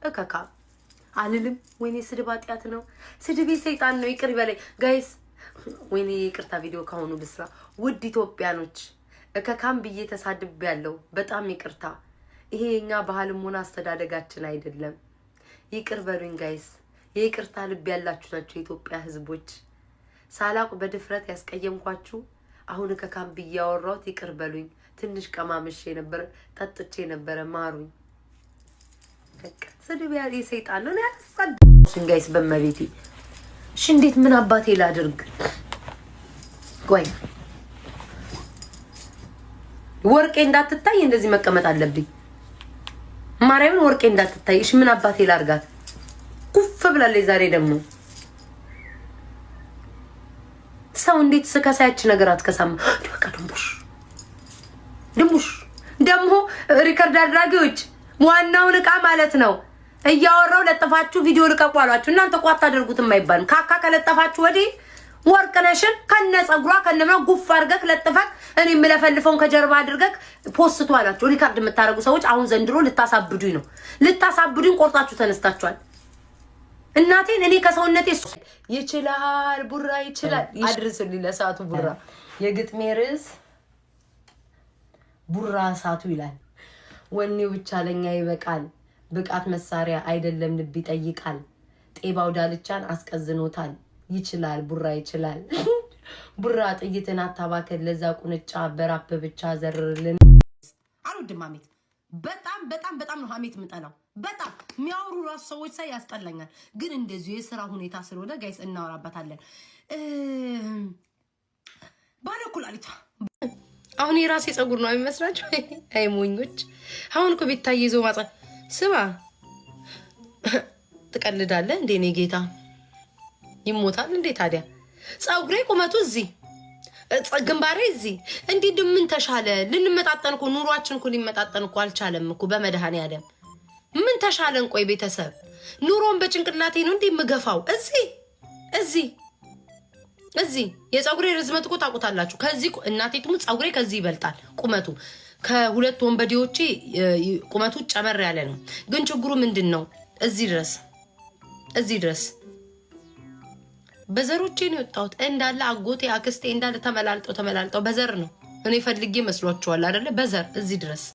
እከካ አልልም። ወይኔ ስድብ ኃጢአት ነው። ስድቤ ሰይጣን ነው። ይቅር ይበለኝ guys። ወይኔ ይቅርታ ቪዲዮ ካሁኑ ልስራ። ውድ ኢትዮጵያኖች እከካም ብዬ ተሳድቤ ያለው በጣም ይቅርታ። ይሄ የኛ ባህልም ሆነ አስተዳደጋችን አይደለም። ይቅር በሉኝ guys። የይቅርታ ልብ ያላችሁ ናቸው የኢትዮጵያ ሕዝቦች። ሳላውቅ በድፍረት ያስቀየምኳችሁ አሁን እከካም ብዬ ያወራሁት ይቅር በሉኝ። ትንሽ ቀማምሼ ነበረ፣ ጠጥቼ ነበረ። ማሩኝ። በቃ ስድብ የሰይጣን ነው። ያሳድሱኝ guys በመቤቴ። እሺ እንዴት ምን አባቴ ላድርግ? ቆይ ወርቄ እንዳትታይ እንደዚህ መቀመጥ አለብኝ። ማርያምን ወርቄ እንዳትታይ። እሺ ምን አባቴ ላርጋት? ኩፍ ብላለች ዛሬ ደግሞ። ሰው እንዴት ስከሳያች ነገር አትከሳም? በቃ ድንቡሽ ድንቡሽ ደግሞ record አድራጊዎች ዋናውን እቃ ማለት ነው እያወራው ለጠፋችሁ ቪዲዮ ልቀቁ አሏችሁ። እናንተ እኮ አታደርጉትም አይባልም። ካካ ከለጠፋችሁ ወዲህ ወርቅነሽን ከነ ጸጉሯ ከነ ምናምን ጉፍ አድርገህ ለጥፈህ እኔ የምለፈልፈውን ከጀርባ አድርገህ ፖስቱ አላችሁ። record የምታደርጉ ሰዎች አሁን ዘንድሮ ልታሳብዱኝ ነው። ልታሳብዱኝ ቆርጣችሁ ተነስታችኋል። እናቴን እኔ ከሰውነቴ ይችላል፣ ቡራ ይችላል። አድርስልኝ ለሰዓቱ ቡራ። የግጥሜ ርዕስ ቡራ እሳቱ ይላል። ወኔው ብቻ ለኛ ይበቃል። ብቃት መሳሪያ አይደለም ልብ ይጠይቃል። ጤባው ዳልቻን አስቀዝኖታል። ይችላል ቡራ ይችላል። ቡራ ጥይትን አታባከል። ለዛ ቁንጫ በራፕ ብቻ ዘርርልን። አልወድም ሀሜት። በጣም በጣም በጣም ነው ሀሜት የምጠላው። በጣም የሚያወሩ ራሱ ሰዎች ሳይ ያስጠላኛል። ግን እንደዚሁ የስራ ሁኔታ ስለሆነ guys እናወራበታለን። ባለ ኩላሊቷ አሁን የራሴ ፀጉር ነው የሚመስላቸው። አይ ሞኞች! አሁን እኮ ቤታዬ ይዞ ማጸ ስማ፣ ትቀልዳለህ እንዴ? እኔ ጌታ ይሞታል እንዴ ታዲያ? ፀጉሬ ቁመቱ እዚህ ግንባሬ እዚህ እንዲህ ምን ተሻለ? ልንመጣጠን እኮ ኑሯችን እኮ ሊመጣጠን እኮ አልቻለም እኮ በመድኃኔዓለም ምን ተሻለን? ቆይ ቤተሰብ ኑሮን በጭንቅላቴ ነው እንዲህ የምገፋው። እዚህ እዚህ እዚህ የፀጉሬ ርዝመት እኮ ታውቁታላችሁ። ከዚህ እናቴ ትሙት ፀጉሬ ከዚህ ይበልጣል ቁመቱ። ከሁለት ወንበዴዎቼ ቁመቱ ጨመር ያለ ነው። ግን ችግሩ ምንድን ነው? እዚህ ድረስ እዚህ ድረስ በዘሮቼ ነው የወጣሁት። እንዳለ አጎቴ አክስቴ እንዳለ ተመላልጠው ተመላልጠው በዘር ነው። እኔ ፈልጌ መስሏችኋል አይደለ? በዘር እዚህ ድረስ።